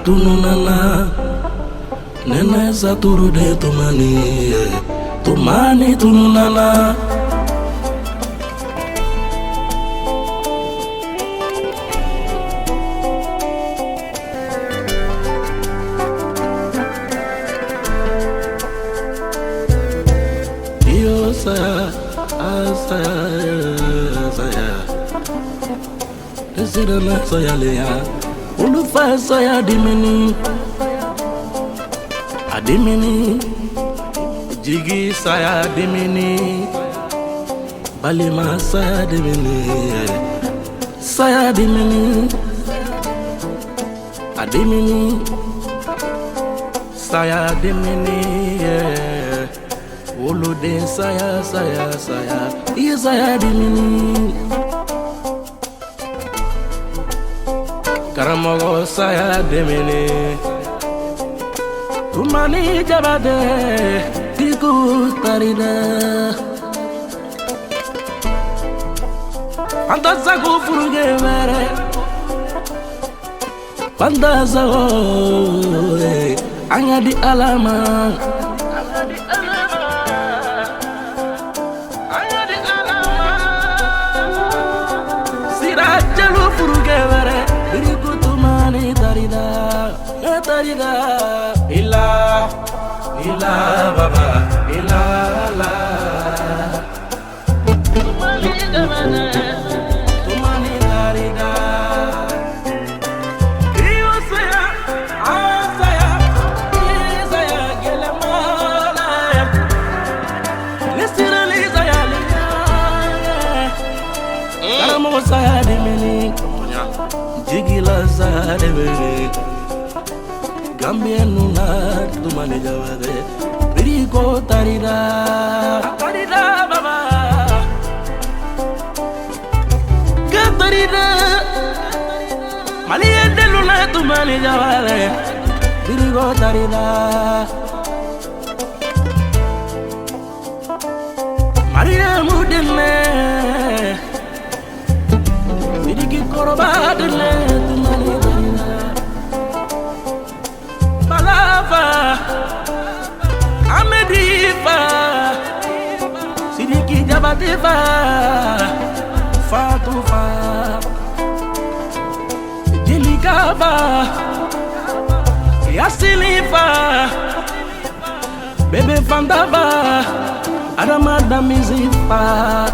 tununana Nene saturu de tumani Tumani tununana Iyo saya asaya saya Desirana saya lea Ulufa saya dimini Adimini Jigi saya dimini Balima saya dimini Saya dimini Adimini Saya dimini Woloden saya saya saya Iye saya dimini Karamɔgɔ saya dimini Tumani Jabate Tiku tarida Fanta sago furuge wɛrɛ Fanta sago an ka di Ala ma Sira jalo furuge wɛrɛ Biriku tumani tarida Tarida Ila Ila baba Ila la Tumani Jabate Tumani tarida Iyo saya Asaya Isaya gelemala Nisira lisaya liya Karamɔgɔ saya dimini Jigila saya dimini Gambia nuna Tumani Jabate Biriko tarida Tarida baba Katarida Maliya deluna Tumani Jabate Biriko tarida Mariamu dene Sidiki Koroba dene Tumani tarida Balafa Amedi fa Sidiki Jabate fa Fatou fa Jelika fa Yasili fa Bebe Fanta fa Adama Damizi fa.